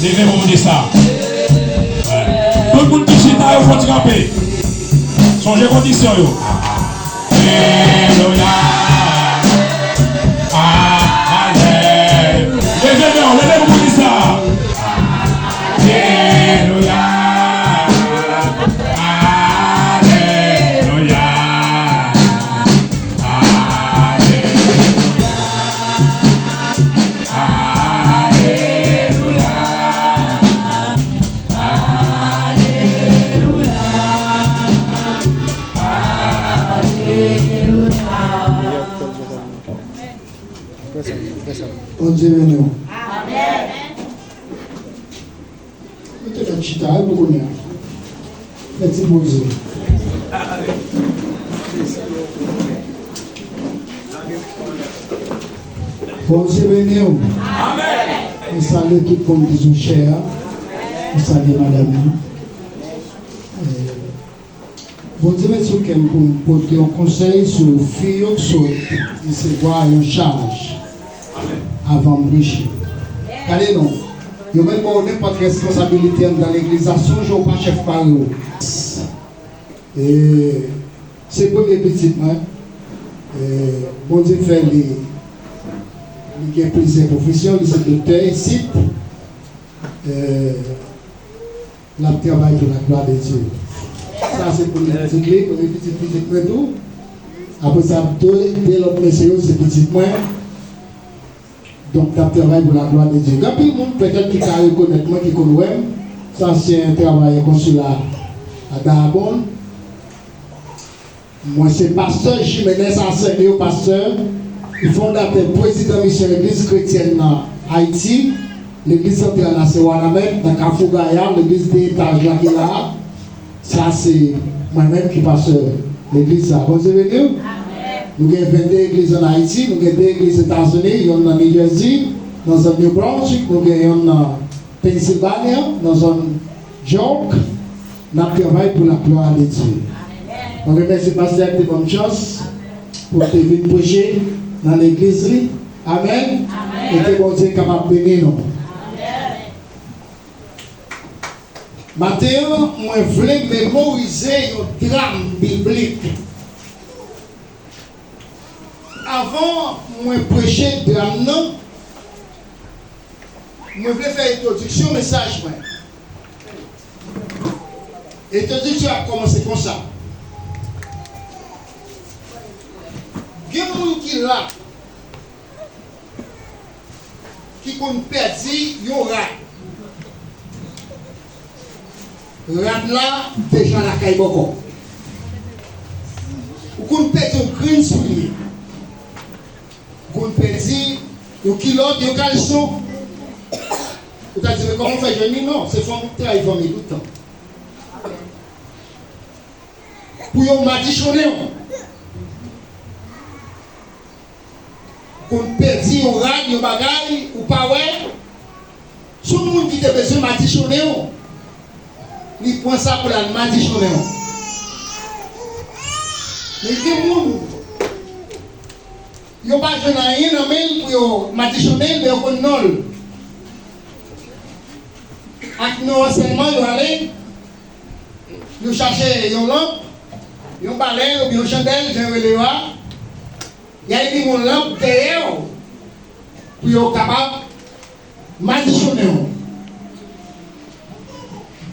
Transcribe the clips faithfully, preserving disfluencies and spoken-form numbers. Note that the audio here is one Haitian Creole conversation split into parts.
Leve pou m di sa. Tout moun ki chita yo fò ti kanpe. Sonje kondisyon yo. Alelouya. Alelouya. Leve men w, leve pou m di sa. Alelouya. Alelouya. Bondye beni w. Mete tèt chita, e pou kounye a. Fè ti poze. Bondye beni w. Mwen salye tout moun ki sou chè a. Mwen salye madanm nan. Eh, Bondye met sou kè m pou m pote yon konsèy sou fi yo k sot resevwa yon chaj avan m preche. Gade non, yo mèt ba w nenpòt responsabilite anndan legliz la, sonje w pa chèf pa yo. E, se premye pitit mwen. E, Bondye fè li, li gen plizyè pwofesyon, li se doktè isit. E, L ap travay pou laglwa de Dye. Sa se premye pitit li, premye pitit pitit mwen tou. Apre sa, de, de lòt mesye yo se pitit mwen. Donk, l ap travay pou laglwa de Dye. Gen anpil moun petèt ki ka rekonèt mwen, ki konn wè m. Sa se yon travayè konsila a Dayabonn. Mwen se pastè Jimenez Arsenio, pastè, fondatè, prezidan misyon Legliz Kretyèn nan Ayiti, Legliz Santral la se Wanament, nan Kafou Gaya, legliz de etaj la ki la a. Sa se mwen menm ki pastè legliz sa. Bondye beni w. Nou gen vennde egliz ann Ayiti, nou gen de egliz Etazini, yonn nan New Jersey, nan zòn New Brunswick, nou gen yonn nan Pennsylvania, nan zòn York. N ap travay pou laglwa de Dye. Mwen remèsye pastè a ki te ban m chans pou m te vin preche nan legliz li. Amèn. E ke Bondye kapab beni nou. Maten an, mwen vle memorize yon dram biblik. Avan mwen preche dram nan, mwen vle fè entwodiksyon mesaj mwen. Entwodiksyon ap kòmanse konsa. Gen moun ki la, ki konn pèdi yon rad. Rad la deja lakay bòkò. Ou konn pèdi yon grenn soulye. Ou konn pèdi yon kilòt, yon kalson. Ou ta di, "Men kòman w fè jwenn li?" Non, se fanmi, trayi fanmi tout tan. Pou yo madichonnen w. Konn pèdi yon rad, yon bagay, ou pa wè. Sou moun ki te bezwen madichonnen w, li pran sa pou l al madichonnen w. Men gen moun, yo pa jwenn anyen nan men l pou yo madichonnen l, men yo konn non l. Ak non an sèlman, yo ale, yo chache yon lanp, yon balè oubyen yon chandèl, jan yo rele yo a. Y al limen yon lanp dèyè w pou yo kapab madichonnen w.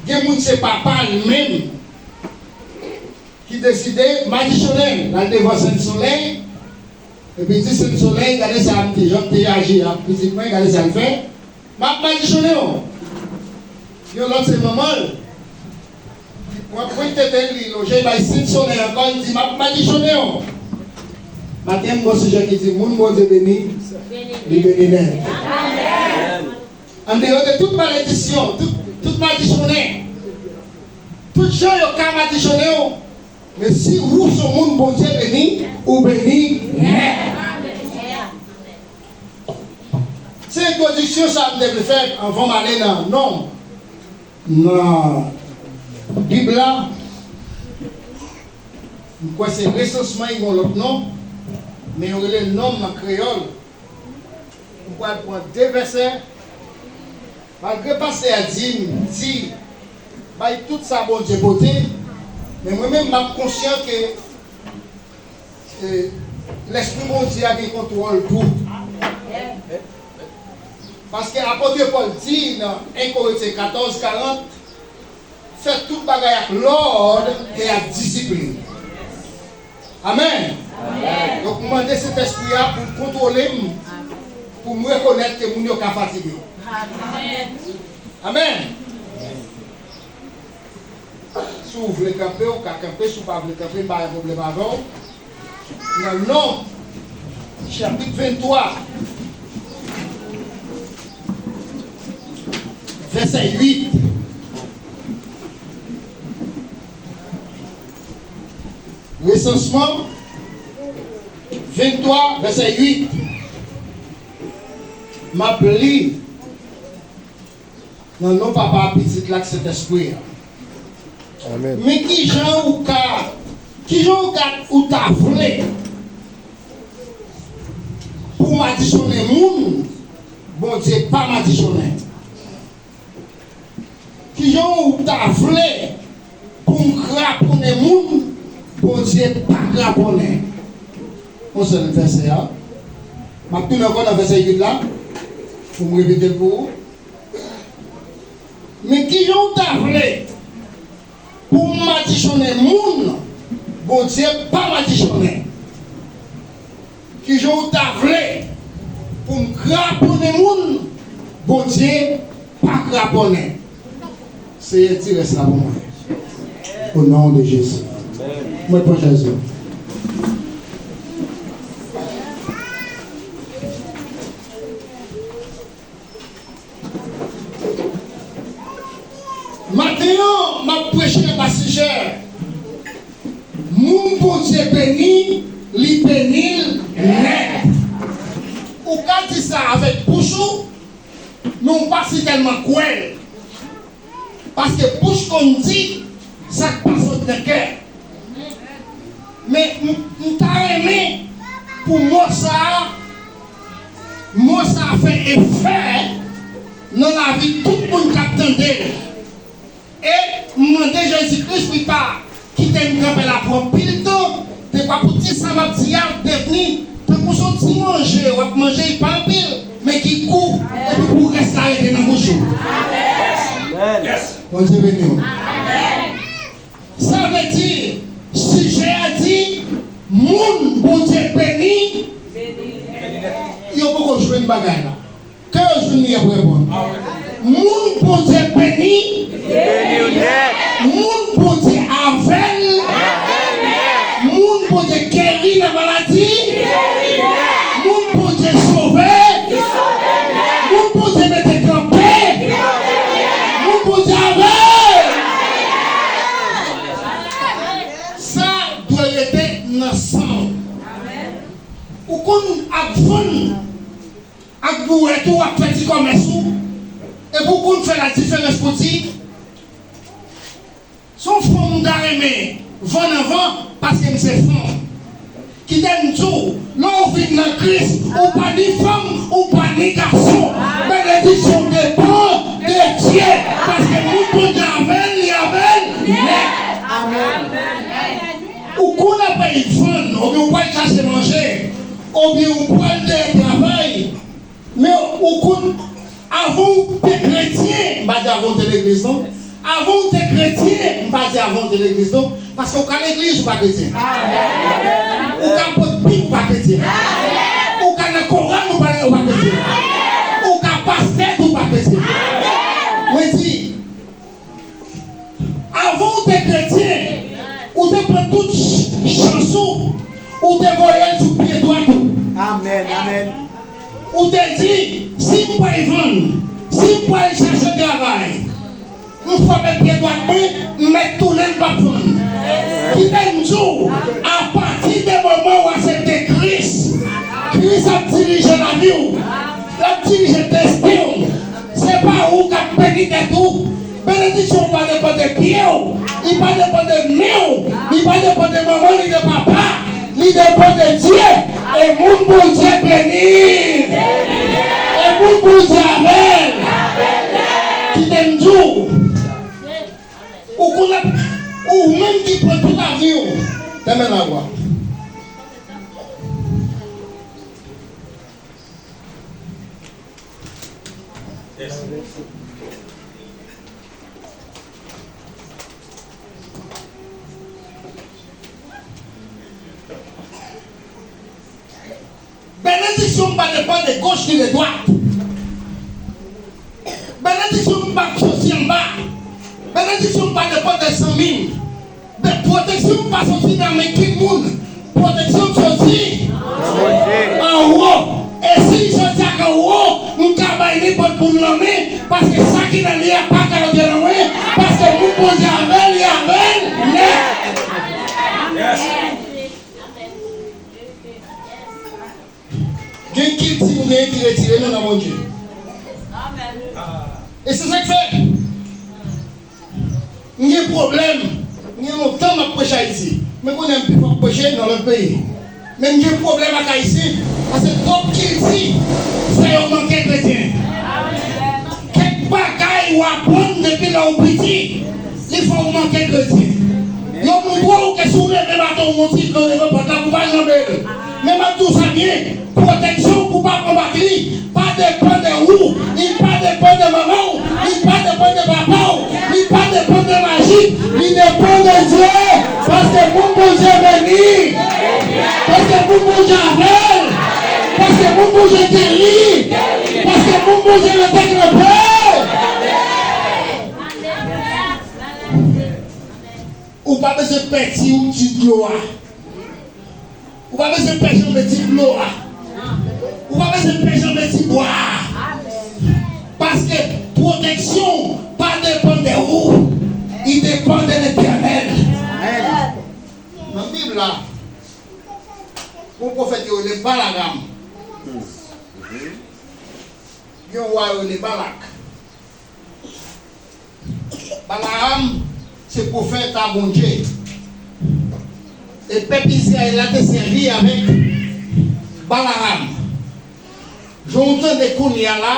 Gen moun se papa l menm ki deside madichonnen l, l al devan Sent Solèy, epi di, "Sent Solèy, gade sa m te, jan m te aji ak pitit mwen, gade sa l fè, m ap madichonnen w." Yon lòt se manman l. Li pran pwent tete l, li lonje, li bay senk sonnen ankò, li di, "M ap madichonnen w." Maten, m gon sijè ki di, "Moun Bondye beni, li beni nèt." Andeyò de tout maledisyon, tout, tout madichonnen, tout jan yo ka madichonnen w, men si ou se yon moun Bondye beni, ou beni nèt. Se entwodiksyon sa m te vle fè anvan m ale nan non. Nan Bib la, m kwè se resansman, yon lòt non, men yo rele l nonm nan kreyòl. M pral pran de vèsè. Malgre pastè a di m, di, bay tout sa Bondye pote, men mwen menm, m ap konsyan ke, e, Lespri Bondye a gen kontwòl tou. Paske apot Pòl di nan en Korentyen katòz karant, fè tout bagay ak lòd e ak disiplin. Amèn. Donk, m mande Sentespri a pou l kontwole m, pou m rekonèt ke moun yo ka fatige. Amèn. Si w vle kanpe, ou ka kanpe. Si w pa vle kanpe, m pa gen pwoblèm avè w. Nan Non, chapit venntwa, vèsè uit. Resansman venntwa, vèsè uit. M ap li. Nan non Papa, Pitit la ak Sentespri a. Amèn. Men kijan ou ka, kijan ou ka, ou ta vle pou madichonnen moun, Bondye pa madichonnen? Kijan ou ta vle pou m kraponnen moun, Bondye pa kraponnen? Yon sèl vèsè a. M ap tounen ankò nan vèsè uit la, pou m repete l pou ou. Men kijan w ta vle pou m madichonnen moun, Bondye pa madichonnen? Kijan w ta vle pou m kraponnen moun, Bondye pa kraponnen? Seyè, ti rès la pou mwen. O non de Jezi. Mwen pran Jezi. Maten an, m ap preche anba sijè, moun Bondye beni, li beni l nèt. Ou ka di sa avèk bouch ou, men w pa sitèlman kwè l. Paske bouch konn di sa k pa sot nan kè. Men m, m ta renmen pou mo sa a, mo sa a fè efè nan lavi tout moun k ap tande l. E m mande Jezi Kris pou li pa kite m kanpe la pou anpil tan, dekwa pou ti sa m ap di a devni tankou se yon ti manje w ap manje, li pa anpil, men ki gou, epi pou rès la rete nan bouch ou. Amèn. Bondye beni w. Sa vle di, sijè a di, moun Bondye beni, yo poko jwenn bagay la. Ke yo jwenn li ap reponn. Moun Bondye beni, moun Bondye avè l, moun Bondye geri nan maladi, moun Bondye sove, moun Bondye mete kanpe, moun Bondye avè l. Sa dwe rete nan san w. Ou konn ap vann ak bouwèt ou, w ap fè ti kòmès ou, epi w konn fè ladiferans pou di, se yon fanm m ta renmen vann anvan, paske m se fanm. Kite m di w, lè w vin nan Kris, ou pa ni fanm, ou pa ni gason. Benediksyon depann de Dye, paske moun Bondye avè l, li avè l nèt. Amèn. Ou konn ap vann, oubyen ou pral chache manje, oubyen ou pral dèyè travay, men ou konn, avan ou te kretyen, m pa di avan ou te legliz non, avan ou te kretyen, m pa di avan ou te legliz non, paske ou ka legliz ou pa kretyen. Ou ka pot Bib ou pa kretyen. Ou ka nan koral ou pa, ou pa kretyen. Ou ka pastè tou ou pa kretyen. Mwen di, Bondye di, si m pral vann, si m pral chache travay, m frape pye dwat mwen, m mèt tounen, m p ap vann. Kite m di w, apati de moman w aksepte Kris, Kris ap dirije lavi w, l ap dirije desten w. Se pa ou k ap beni tèt ou. Benediksyon pa depann de pye w, li pa depann de men w, li pa depann de manman, ni de papa, li depann de Dye. E moun Bondye beni, e moun Bondye avè l. Kite m di w, ou konn ap, ou menm ki pran tout avni w, fèmen la vwa. Benediksyon pa depann de goch ni de dwat. Benediksyon pa soti anba. Benediksyon pa depann de zanmi m. Men pwoteksyon pa soti nan men ki moun. Pwoteksyon soti anwo. E si l soti ak anwo, m ka bay nenpòt moun nan men, paske sa ki nan li a pa ka antre nan mwen, paske moun Bondye avè l, li avè l nèt. Gen kilti nou genyen ki retire nou nan Bondye. E se sa k fè m gen pwoblèm. M gen lontan m ap preche Ayiti. Men kounye a m pi fò ap preche nan lòt peyi. Men m gen pwoblèm ak Ayisyen, paske twòp kilti fè yo manke kretyen. Kèk bagay ou aprann depi lè w piti, li fè w manke kretyen. Yo montre w ke si w leve baton w yon ti jan, leve pòt la pou w pa janbe l. Men m ap di w sa byen, pwoteksyon w pou w pa pran bak li pa depann de ou, li pa depann de manman w, li pa depann de papa w, li pa depann de maji, li depann de Dye. Paske moun Bondye beni, paske moun Bondye avè l, paske moun Bondye geri, paske moun Bondye rete kanpe. Ou pa bezwen pè ti, ti dlo a. Ou pa bezwen pè janbe ti dlo a. Ou pa bezwen pè janbe ti bwa a. Paske pwoteksyon pa depann de ou. Li depann de Letènèl. Nan Bib la, yon pwofèt yo rele Balaam. Yon wa yo rele Balak. Balaam se pwofèt a Bondye. E pèp Izrayèl la te sèvi avèk Balaam. Jan w tande kounye a la,